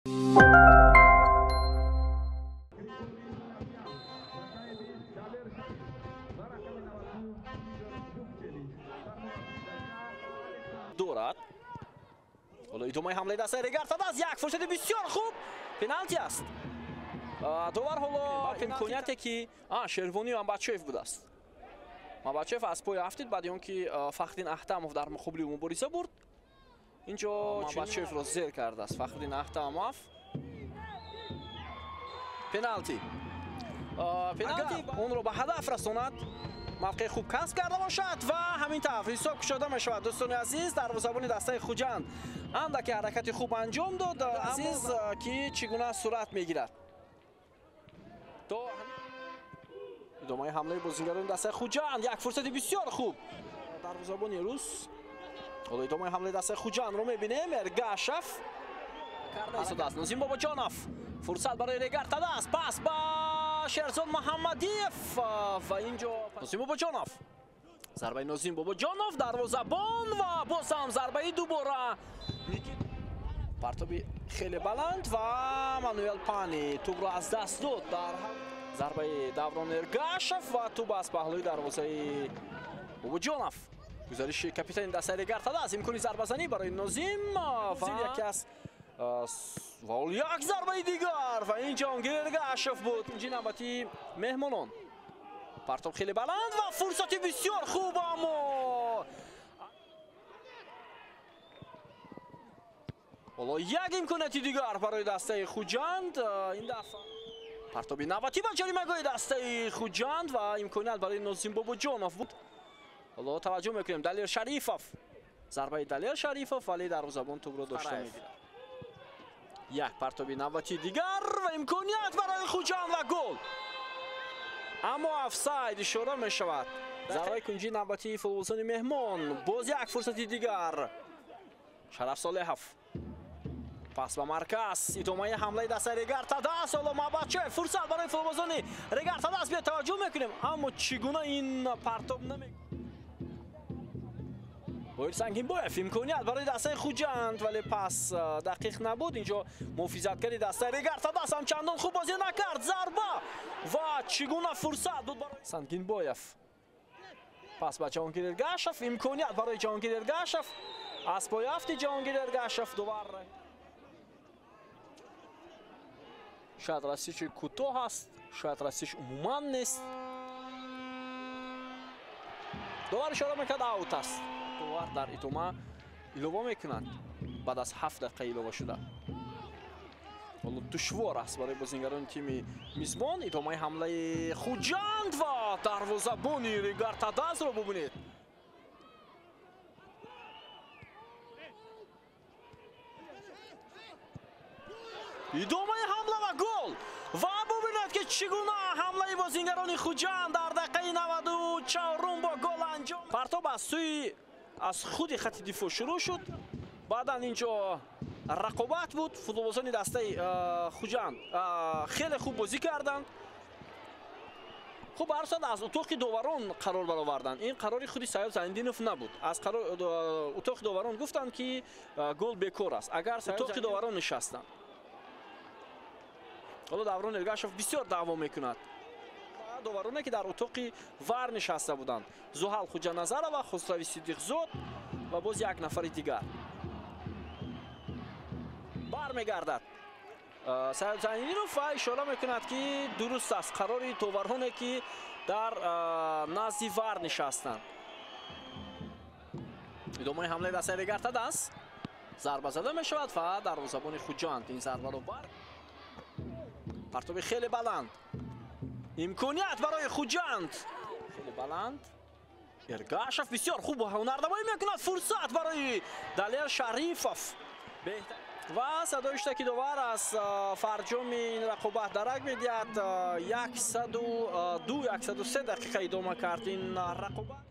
Дорад. Ҳоло идомаи ҳамлаи дастаи Регар-ТадАЗ, як фурсати бисёр хуб, пеналти аст. Довар ҳоло имконияте ки Шервони Мамбачоев будааст. Мамбачоев аз пой афтид баъди он ки Фахриддин Ахтамов дар муқобили ӯ мубориза бурд. Инҷо Мамбачоевро зер кардааст Фахриддин Ахтамов. Пеналти. Пеналти онро ба ҳадаф расонад. Мавқеи хуб касб карда бошад ва ҳамин тавр ҳисоб кушода мешавад. Дӯстони азиз, дарвозабони дастаи Хуҷанд андаке ҳаракати хуб анҷом дод. Азиз, ки чӣ гуна сурат мегирад. То идомаи ҳамлаи бозигарони дастаи Хуҷанд, як фурсати бисёр хуб. Дарвозабони рус. Ҳоло идомаи ҳамлаи дастаи Хуҷандро мебинем. Эргашев карда истодааст. Нозим Бобоҷонов. Фурсат барои Регар-ТадАЗ. Пас ба Шерзод Муҳаммадиев ва инҷо Нозим Бобоҷонов. Зарбаи Нозим Бобоҷонов, дарвозабон ва боз ҳам зарбаи дубора. Партоби хеле баланд ва Мануэл Пани тӯбро аз даст дод дар зарбаи Даврон Эргашев ва тӯб аз паҳлӯи дарвозаи Бобоҷонов. Гузариши капитани дастаи Регар-ТадАЗ, имкони зарбазанӣ барои Нозим ва яке аз ва як зарбаи дигар ва ин Ҷаҳонгир Эргашев буд. Инҷи навбати меҳмонон. Партоб хеле баланд ва фурсати бисёр хуб, аммо ҳоло як имконияти дигар барои дастаи Хуҷанд. Ин дафъа партоби навбатӣ ба ҷаримагоҳи дастаи Хуҷанд ва имконият барои Нозим Бобоҷонов буд. Ҳоло таваҷҷӯҳ мекунем. Далер Шарифов. Зарбаи Далер Шарифов, вале дарвозабон тӯбро дошта мегирад. Як партоби навбати дигар ва имконият барои Хуҷанд ва гол. Аммо офсайд ишора мешавад. Зарбаи кунҷии навбатии футболбозони меҳмон. Боз як фурсати дигар. Шараф Солеҳов. Пас ба марказ. Идомаи ҳамлаи дастаи Регар-ТадАЗ. Ҳоло Мабачоев. Фурсат барои футболбозони Регар-ТадАЗ. Биё таваҷҷӯҳ мекунем. Аммо чӣ гуна ин партоб наме Боир Сангинбоев, имконият барои дастаи Хуҷанд, вале пас дақиқ набуд. Инҷо муҳофизатгари дастаи Регар-ТадАЗ ҳам чандон хуб бозӣ накард. Зарба ва чӣ гуна фурсат буд барои Сангинбоев. Пас ба Ҷаҳонгир Эргашев, имконият барои Ҷаҳонгир Эргашев. Аз пойафти Ҷаҳонгир Эргашев довар шояд расиши кӯтоҳ аст, шояд расиш умуман нест. Довар ишора мекард, аут аст. Довар дар идома илова мекунад. Баъд аз 7 дақиқа илова шуда. Ҳоло душвор аст барои бозингарони тими мизбон. Идомаи ҳамлаи Хуҷанд ва дарвозабони Регар-ТадАЗро бубинед. Идомаи ҳамла ва гол. Ва бубинед ки чӣ гуна ҳамлаи бозингарони Хуҷанд дар дақиқаи 94 бо гол анҷом. Партоб аз сӯи аз худи хати дифоъ шурӯъ шуд. Баъдан инҷо рақобат буд. Футболбозони дастаи Хуҷанд хеле хуб бозӣ карданд. Хуб, ҳар соат аз утоқи доварон қарор бароварданд. Ин қарори худи Саёд Зайниддинов набуд. Аз утоқи доварон гуфтанд ки гол бекор аст. Агар утоқи доварон нишастанд. Ҳоло Даврон Эргашев бисёр даъво мекунад. Довароне ки дар утоқи вар нишаста буданд. Зуҳал Хуҷаназарова, Хусрави Сидиқзод ва боз як нафари дигар. Бармегардад Саёд Зайниддинов ва ишора мекунад ки дуруст аст қарори довароне ки дар назди вар нишастанд. Идомаи ҳамлаи дастаи Регар-ТадАЗ. Зарба зада мешавад ва дарвозабони Хуҷанд ин зарбаро бар. Партоби хеле баланд. Имконият барои Хуҷанд. Хеле баланд. Эргашев бисёр хуб ҳунарнамоӣ мекунад. Фурсат барои Далер Шарифов. Ва садои штаки довар аз фарҷоми ин рақобат дарак медиҳад. 102-103 дақиқа идома кард ин рақобат.